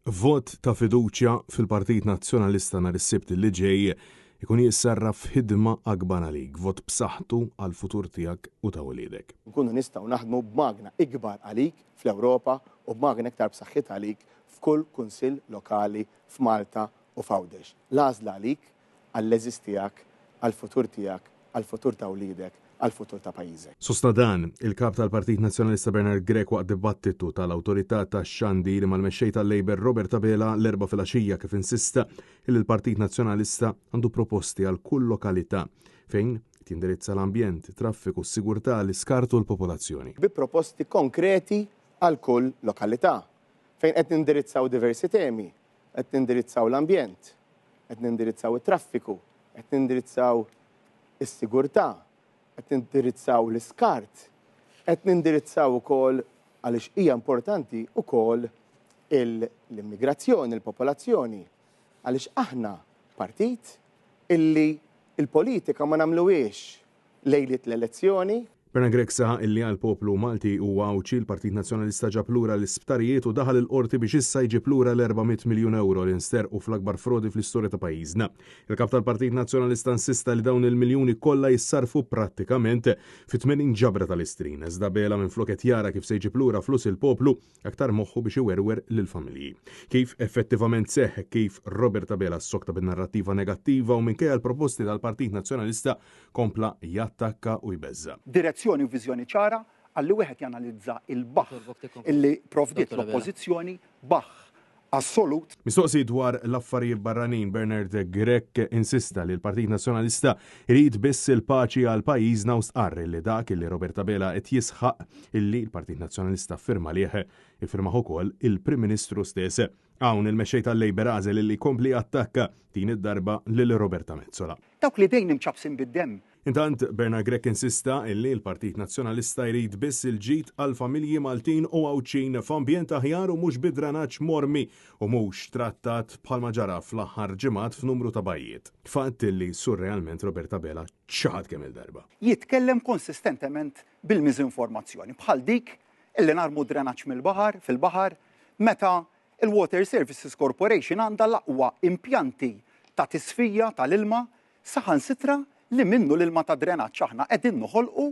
Vot ta' fiduċja fil-Partit Nazzjonalista nhar is-Sibt li ġej ikun jissarraf f'ħidma akbar għalik, vot b'saħħtu għall-futur tiegħek u ta' uliedek. Nkunu nistgħu naħdmu b'magna ikbar għalik fl-Ewropa u b'magna iktar b'saħħitha għalik f'kull kunsill lokali f'Malta u f'Għawdex. L-għażla għalik, għall-għeżież tiegħek, għall-futur tiegħek, għall-futur ta' wliedek, għall-futur ta' pajjiżek. Sostna dan il-Kap tal-Partit Nazzjonalista Bernard Grech waqt dibattitu tal-Awtorità tax-Xandir mal-Mexxej tal-Labour Robert Abela l-Erbgħa filgħaxija kif insista li l-Partit Nazzjonalista għandu proposti għal kull lokalità fejn qed jindirizza l-ambjent, it-traffiku, s-sigurtà, l-iskart u l-popolazzjoni. Bi proposti konkreti għal kull lokalità fejn qed nindirizzaw diversi temi, qed nindirizzaw l-ambjent, qed nindirizzaw it-traffiku, qed nindirizzaw is-sigurtà, qed nindirizzaw l-iskart, qed nindirizzaw ukoll għaliex hija importanti wkoll l-immigrazzjoni, l-popolazzjoni, għaliex aħna partit illi l-politika ma nagħmluhiex lejliet l-elezzjoni. Bernard Grech saħaq illi għall-poplu Malti u Għawdxi l-Partit Nazzjonalista ġab lura l-isptarijiet u daħal il-Qorti biex issa jġib lura l-400 miljun ewro li nsterqu fl-akbar frodi fl-istorja ta' pajjiżna. Il-Kap tal-Partit Nazzjonalista insista li dawn il-miljuni kollha jissarrfu prattikament fi 80 ġabra tal-Istrin. Iżda Abela minflok qed jara kif se jġib lura flus il-poplu, aktar moħħu biex iwerwer lill-familji. Kif effettivament seħħ hekk kif Robert Abela ssokta bin-narrattiva negattiva u minkejja l-proposti tal-Partit Nazzjonalista kompla jattakka u jbeżża'. Direzzjoni u viżjoni ċara għal li wieħed janalizza l-baħħ illi provdiet l-Oppożizzjoni, baħħ assolut. Mistoqsi dwar l-affarijiet barranin, Bernard Grech insista li l-Partit Nazzjonalista jrid biss il-paċi għal pajjiżna u stqarr li dak li Robert Abela qed jisħaq illi l-Partit Nazzjonalista ffirma għalih, iffirmah ukoll il-Prim Ministru stess. Hawn il-Mexxej tal-Labour għażel illi jkompli jattakka din id-darba lil Roberta Metsola. Dawk l-idejn imċappsin bid-demm. Intant, Bernard Grech insista illi l-Partit Nazzjonalista jrid biss il-ġid għall-familji Maltin u Għawdxin f'ambjent aħjar u mhux bi dranaġġ mormi u mhux trattat bħalma ġara fl-aħħar ġimgħat f'numru ta' bajjiet. Fatt illi surrealment Robert Abela ċaħad kemm-il darba. Jitkellem konsistentement bil-miżinformazzjoni, bħal dik illi narmu drenaġġ mill-baħar, fil-baħar, meta Il-Water Services Corporation għandha l-aqwa impjanti ta' tisfija tal-ilma saħansitra li minnu l-ilma ta' drenaġġ aħna qegħdin noħolqu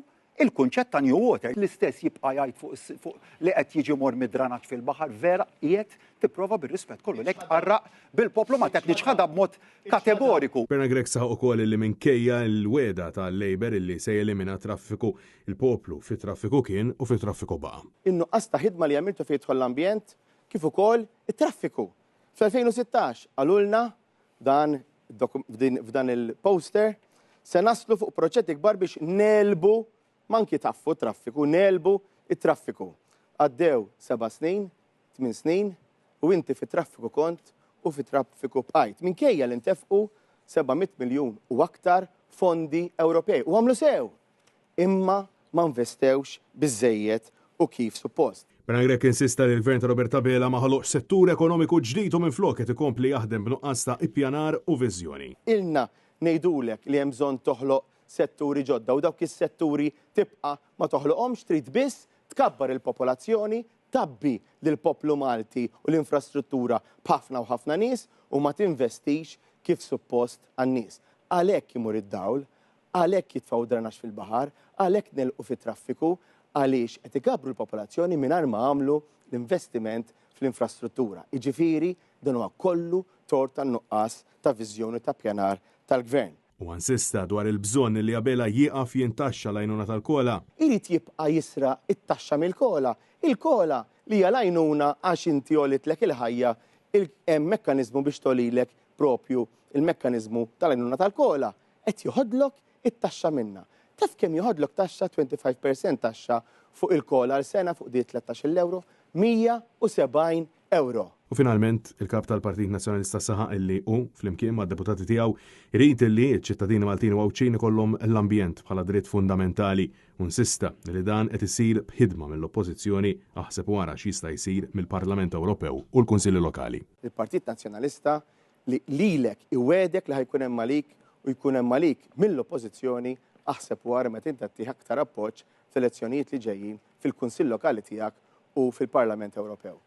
il-kunċett ta' New Water. L-istess jibqa' jgħid fuq fuq li qed jiġi mormi d-dranaġġ fil-baħar, vera qiegħed tipprova bir-rispett kollu lejk tqarraq bil-poplu Malti qed niċħadha b'mod kategoriku. Bernard Grech saħaq ukoll li minkejja l-wegħda tal-Labour illi se jelimina t-traffiku, il-poplu fit-traffiku kien u fit-traffiku baqa'. In-nuqqas ta' ħidma li għamiltu fejn jidħol l-ambjent kif ukoll it-traffiku. Fl-2016 qalulna dan f'dan il-poster se naslu fuq proġetti kbar biex negħlbu m'anki taffu t-traffiku, negħlbu t-traffiku. Għaddew seba' snin, tmien snin u inti fit-traffiku kont u fit-traffiku bqajt. Minkejja li ntefqu 700 miljun u aktar fondi Ewropej u għamlu sew imma ma nvestewx biżżejjed u kif suppost. Bernard Grech insista li l-Gvern ta' Robert Abela ma ħoloqx settur ekonomiku ġdid u minflok qed ikompli jaħdem b'nuqqas ta' ippjanar u viżjoni. Ilna ngħidulek li hemm bżonn toħloq setturi ġodda u dawk is-setturi tibqa' ma toħloqhomx, trid biss tkabbar il-popolazzjoni, tgħabbi lill-poplu Malti u l-infrastruttura b'ħafna u ħafna nies u ma tinvestix kif suppost għan-nies. Għalhekk imur id-dawl, Għalhekk jitfgħu d-dranaġġ fil-baħar, għalhekk negħlqu fit-traffiku, għaliex qed ikabbru l-popolazzjoni mingħajr ma għamlu l-investiment fl-infrastruttura. Jiġifieri dan huwa kollu tort tan-nuqqas ta' viżjoni u ta' ppjanar tal-Gvern. Huwa insista dwar il-bżonn li Abela jieqaf jintaxxa l-għajnuna tal-COLA. Irid jibqa' jisraq it-taxxa mill-COLA. Il-COLA li hija l-għajnuna għax inti għolitlek il-ħajja, hemm mekkaniżmu biex togħlilek propju il-mekkaniżmu tal-għajnuna tal-COLA. Qed joħodlok it-taxxa minnha. Taf kemm joħodlok taxxa, 25 per cent taxxa fuq il-COLA għal sena fuq di tlettax-il ewro? 170 ewro. U finalment, il-Kap tal-Partit Nazzjonalista saħaq illi hu, flimkien mad-deputati tiegħu, irid illi ċ-ċittadini Maltin u Għawdxin ikollhom l-ambjent bħala dritt fundamentali u insista li dan qed isir b'ħidma mill-Oppożizzjoni aħseb u ara x'jista' jsir mill-Parlament Ewropew u l-Kunsilli Lokali. Il-Partit Nazzjonalista li lilek iwegħdek li ħa jkun hemm għalik u jkun hemm għalik mill-Oppożizzjoni aħseb u ara meta inti ttih aktar appoġġ fl-elezzjonijiet li ġejjin fil-Kunsill Lokali tiegħek u fil-Parlament Ewropew.